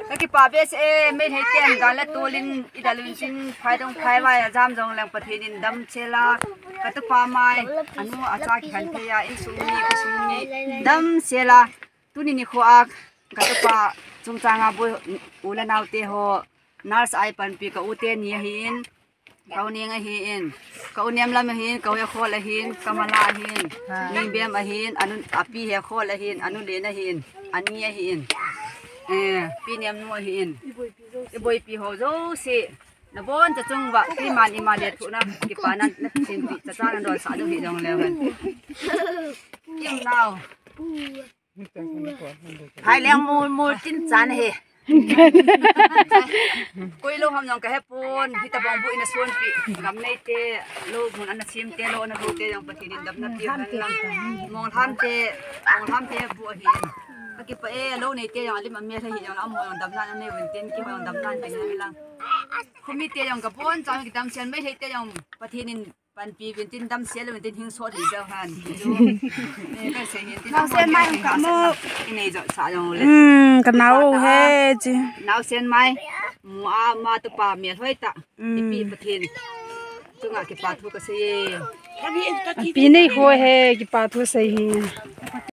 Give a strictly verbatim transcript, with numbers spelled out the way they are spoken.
Ka kipa behseh e, Meitei ten gal le tol in i dalun sin, phai dong phai vai a jam jong leng Pathen in damsel a, ka tupa mai, anu acha kikhen thei a, insung mi, khosung mi, damsel a, tuni nikho a, ka tupa chungchang a bu u le nao te ho, nurse a eipanpi ka u teni ahin, ka u Neng ahin, ka u Nemlam ahin, ka u Hekhol ahin, ka Mala ahin, Ningbem ahin, anu, api Hekhol ahin, anu Len ahin, ani ahin. Eh, pi Nemnu ahin. I boipi ho jouse. Na boncha chung uva, keiman ima lethuhna, kipana, na thinpi, chacha na donsah diu hi jong leu hen. Kim nao. Hai leng mul mul tin chan he. Koi lou ham jong ka hepon, hitabang bu ina sonpi. Gam nei te, lou mun ana sim te, lou ana lou te jong Pathen in damna piu hen lang. Mong ham te, mong ham te bu ahi. Ka kipa e, lou nei te jong alim amel ahi jong amo jong damna anei uvin tin, keiho jong damna anei uvin lang. Khomi te jong ka boncha kidamsel, Meitei te jong Pathen in panpi uvin tin, damsel uvin tin, hing sot hi jao hen. Chu, eh, ka sei hin tin, naosen mai hung kamo. I nei jo sa jong le. Hmm, ka nao he chi. Naosen mai. Mu a ma tupa melhoi tah. Hmm. Ipi Pathen. Chunga kipa thu ka sei e. Pi nei ho he kipa thu sei hi.